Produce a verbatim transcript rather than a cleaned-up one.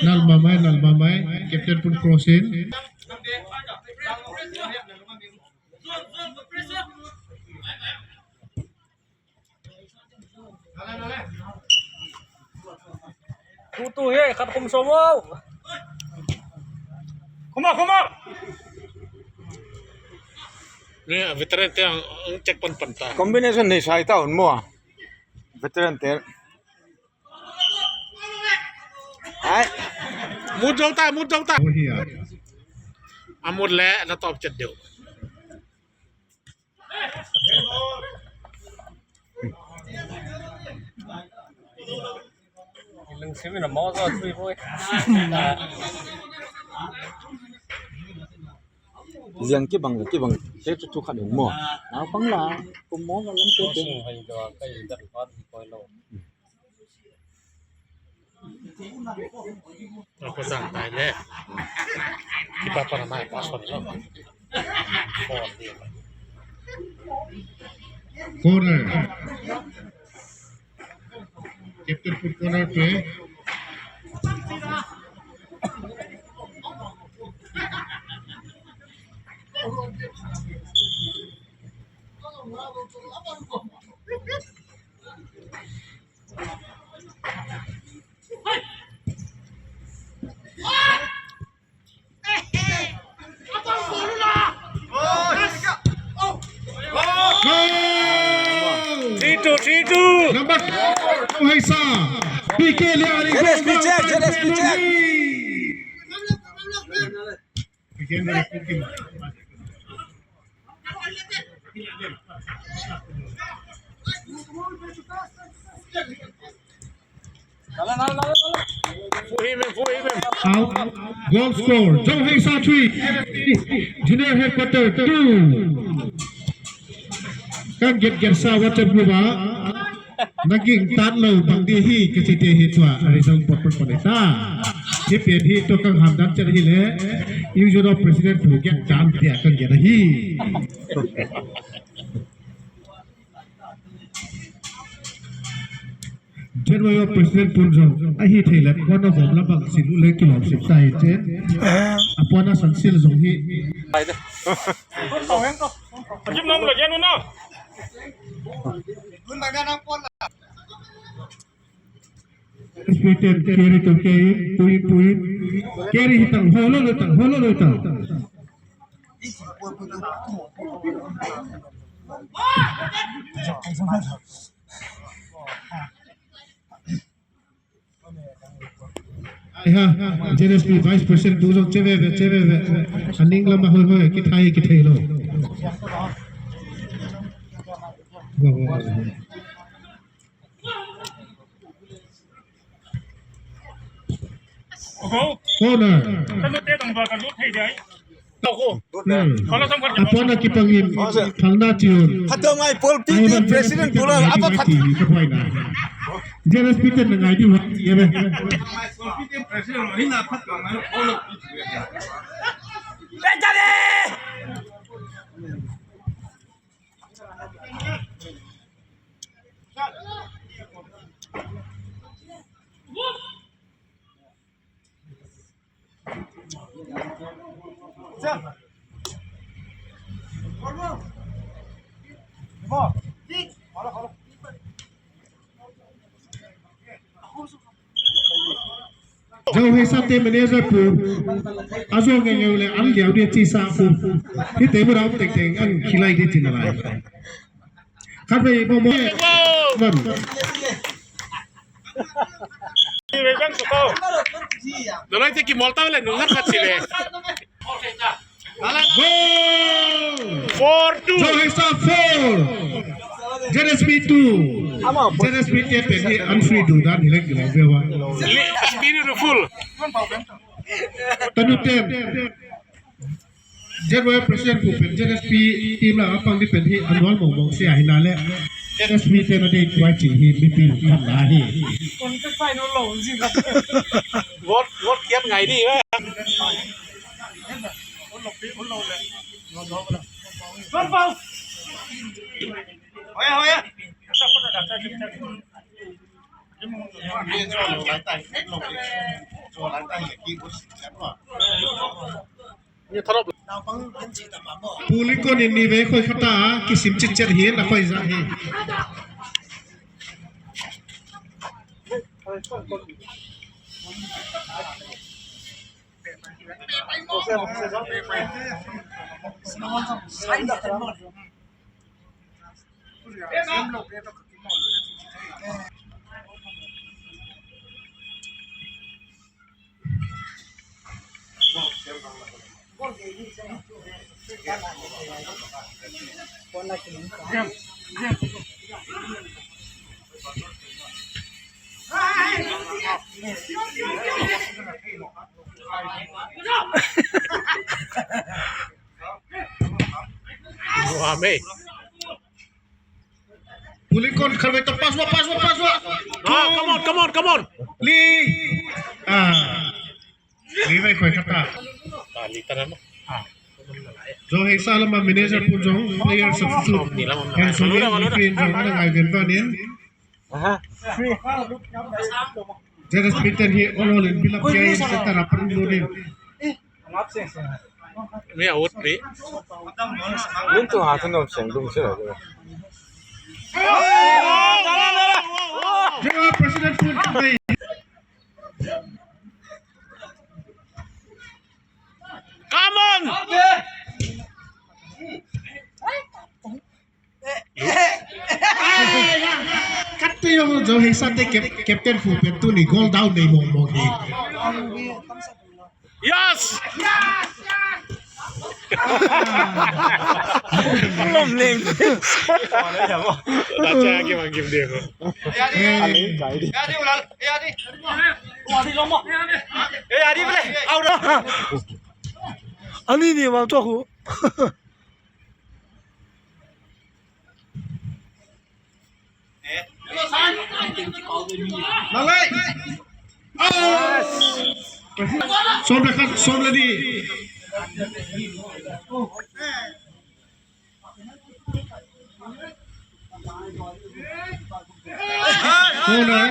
Nal mamai, nal mamai, captain pun crossing. Tutu hi, khat khum sawm o. Khum o, khum o. Ni a veteran te ang check pan pan ta. Combination nei sai ta un maw. Veteran te. Ai. Mut zo ta, mut zo ta. Oh, hi a. A mut le na top chet deuh. Lungsim in a mawk zaw tui poi. Liang kibang, kibang te cu thu khat in maw. Naupang la kum mawk a lam te te. Ko sang tai le. Kipa para mai pa son lo. Corner. Captain put corner play. Goal! Three two, three two. Number four, Haisa. P K Lian. J S P check, J S P check. Full him, full him. Out. Goal score. Zong Hei Sa three. Junior Headquarter two. Kan get get sa WhatsApp group ah. Na ging tan lo bang di hi ka ci te hi tua a result pot pot pot ta. Hi pian hi tua kan ham dan chat hi le. Usual president tu get tan tia kan get hi. General President pun zong ahi thei le puan a hawm la bang sin uh le kilawm sim ta hi cen. A puan a san sil zong hi. Jim nong lo jen uh na. President carry to carry, pui, pui. Carry hi tang, holo lo tang, holo lo tang. Ai ha, J S P Vice President tu zong che ve ve, che ve ve. A ning lam a hoi hoi, kithai, kithei lo. Wa, wa, wa. Corner. Hmm. A puan a kipangin phalna ciun. Phatawng ai pawl P T president pawl a pha phat. Ka puai na. J S P ten na ngai di wa. Ye be. Zo hei sa te manager pu. A zo ngei ngei le an liau dia ci sa pu. Hi te bu dau teng teng an khilai dia ci na lai. Khat vei mo mo. Wan. Nalai te ki mol ta le nung ngat ngat si le. Goal! Four two. Zo hei sa four. J S P two. J S P te pen hi an free du dan hi le ki le ve wa. Beautiful. Tanu ten. General President pu pen J S P team la a pang di pen hi a nual mong mong sia hi na le J S P te na dei kuai cing hi mi pil khan na hi. Vote, vote kiap Ngai di, eh. Pu Lincoln in ni vei khoi khat a kisim citciat hi, na khoi zah hi. Pu Lincoln, khat vei tawh pass ua, pass ua, pass ua. Ah, come on, come on, come on. Li. Ah. Li vei khoi khat a. Ah, li ta na ma. Ah. Zo Heisa lam a manager pu zong player substitute. Henson in zong ana ngai ven ven in. Aha. J S P ten hi ol ol in build up in, center a parin lut in. Mi a ut pi. Lun tu ha thanom seng dung si lo. President Pun. Come on. Kat te yong Zo Heisa te cap-, captain fu pen tuni goal down nei mong mong hi. Yes! Lom leng. Dah cakap lagi dia ko. Ani kai di. Ani boleh. Out dah. Ani ni bang tu aku. Malay. Som le khat, som le nih. Corner.